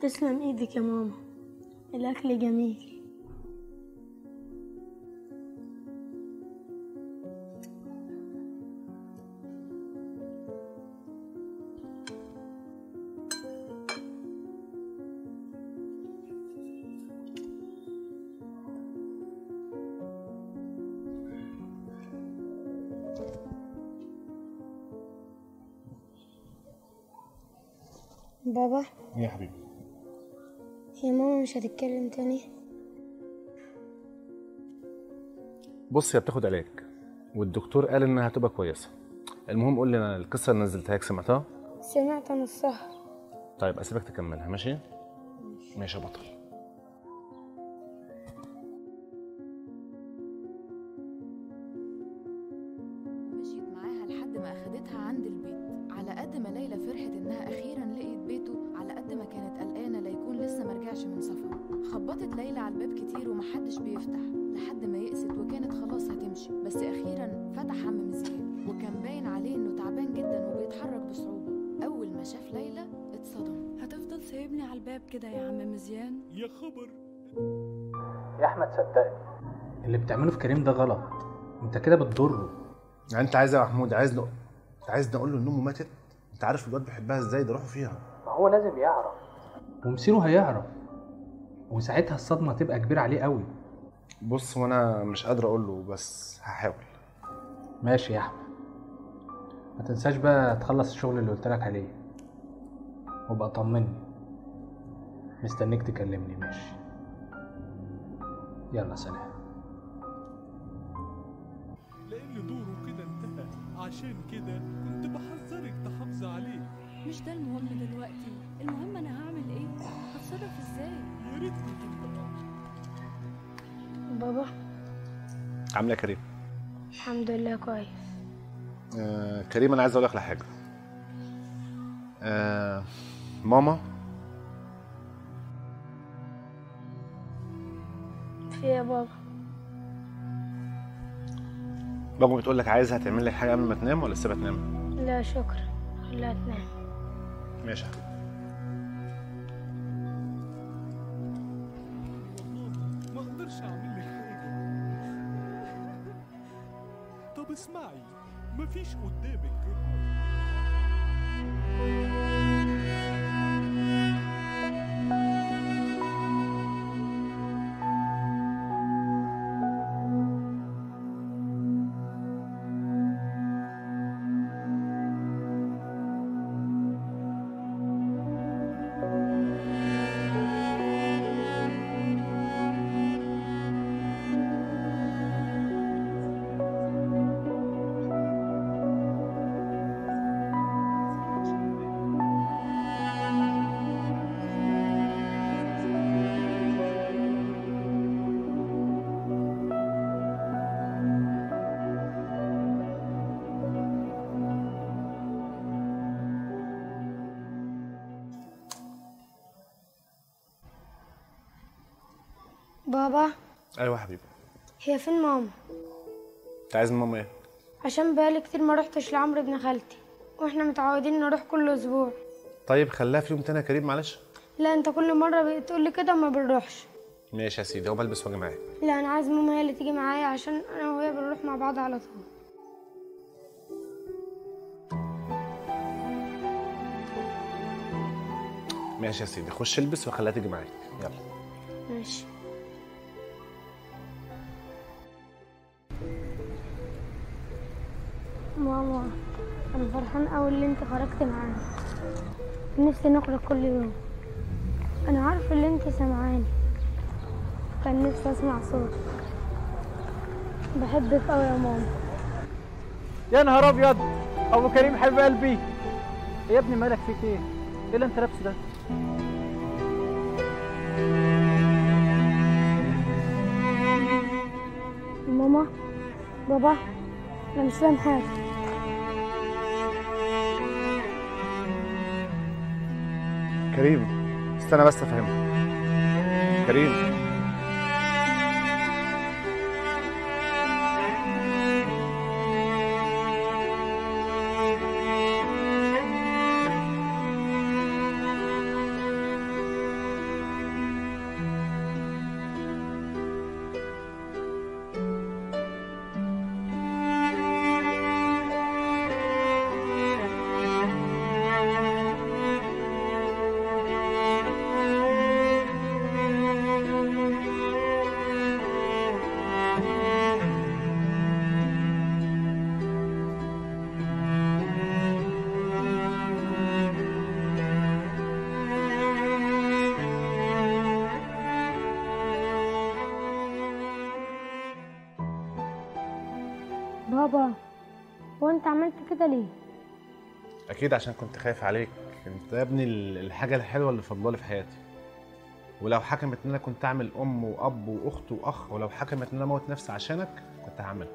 تسلم ايدك يا ماما، الاكل جميل. بابا. يا حبيبي. هي ماما مش هتتكلم تاني؟ بص، هي بتاخد علاج والدكتور قال انها هتبقى كويسة. المهم قول لي، انا القصة اللي نزلتها لك سمعتها؟ سمعت نصها. طيب اسيبك تكملها. ماشي؟ ماشي يا بطل. مشيت معاها لحد ما اخدتها عند البيت. على قد ما ليلى فرحت انها اخيرا لقيت بيته، على قد ما كانت قلقانة لا يكون لسه مرجعش من سفره. خبطت ليلى على الباب كتير ومحدش بيفتح، لحد ما يئست وكانت خلاص هتمشي. بس اخيرا فتح عم مزيان، وكان باين عليه انه تعبان جدا وبيتحرك بصعوبة. اول ما شاف ليلى اتصدم. هتفضل سايبني على الباب كده يا عم مزيان؟ يا خبر يا احمد، صدقني اللي بتعمله في كريم ده غلط، انت كده بتضره. يعني انت عايز يا محمود، عايز له، عايز نقول له ان امه ماتت؟ انت عارف الواد بيحبها ازاي، ده روحه فيها. ما هو لازم يعرف، ومصيره هيعرف، وساعتها الصدمة هتبقى كبيرة عليه قوي. بص، وانا مش قادر اقول له، بس هحاول. ماشي يا احمد، ما تنساش بقى تخلص الشغل اللي قلت لك عليه، وبقى طمني، مستنيك تكلمني. ماشي، يلا سلام. لان دوره كده انتهى، عشان كده كنت بحذرك تحافظي عليه. مش ده المهم دلوقتي، المهم انا هعمل ايه، هتصرف ازاي. يا ريت كنت. بابا. عامله يا كريم؟ الحمد لله كويس. كريم، انا عايز اقول لك على حاجة. ماما. في يا بابا؟ بابا بتقول لك عايزها تعمل لك حاجة قبل ما تنام ولا سيبها تنام؟ لا شكرا، خليها تنام. ماشي يا حبيبي. ما اقدرش اعمل لك حاجة. طب اسمعي، مفيش قدامك. بابا. ايوه يا حبيبي. هي فين ماما؟ انت عايز ماما ايه؟ عشان بقالي كتير ما روحتش لعمرو ابن خالتي، واحنا متعودين نروح كل اسبوع. طيب خليها في يوم تاني يا كريم، معلش. لا انت كل مرة بتقول لي كده وما بنروحش. ماشي يا سيدي، هو بلبس واجي معاك. لا انا عايز ماما هي اللي تيجي معايا، عشان انا وهي بنروح مع بعض على طول. ماشي يا سيدي، خش البس وخليها تيجي معاك. يلا. ماشي. ماما انا فرحان قوي اللي انت خرجت معانا، نفسي نخرج كل يوم. انا عارفه اللي انت سامعاني، كان نفسي اسمع صوتك. بحبك قوي يا ماما. يا نهار ابيض، ابو كريم حبيب قلبي. يا ابني مالك، فيك ايه؟ ايه اللي انت لابسه ده؟ ماما، بابا، انا مش فاهم حاجة. كريم استنى بس افهمك. كريم بابا هو انت عملت كده ليه؟ اكيد عشان كنت خايف عليك. انت يا ابني الحاجة الحلوة اللي فضلالي في حياتي، ولو حكمت ان انا كنت اعمل ام واب واخت واخ، ولو حكمت ان انا اموت نفسي عشانك كنت هعملها.